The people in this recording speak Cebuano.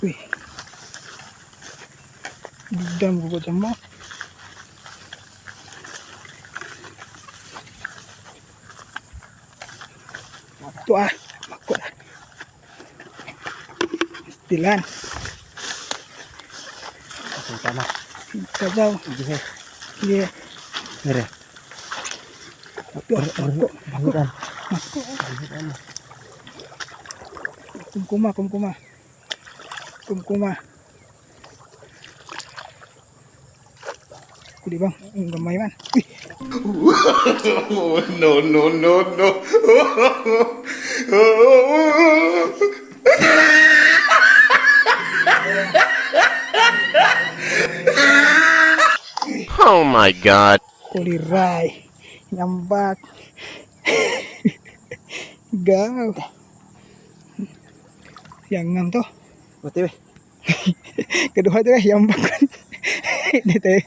Uy. Dam ko dyan mo. Ito ah. Mako na. Stilan. Okay, tama. Kajaw. Sige. Sige. Dire. Ito ah. Mako. Mako. Hutan. Mako. Kumkuma, kumkuma. Kumkuma. Kuli bang, ang gamay man. Uy, Oh, no, no, no, no. Oh my God. Kuliray. Nyambak. Gaw. Yang ngam to. Buti be. Kedua tu eh, yambak kan. Dito eh.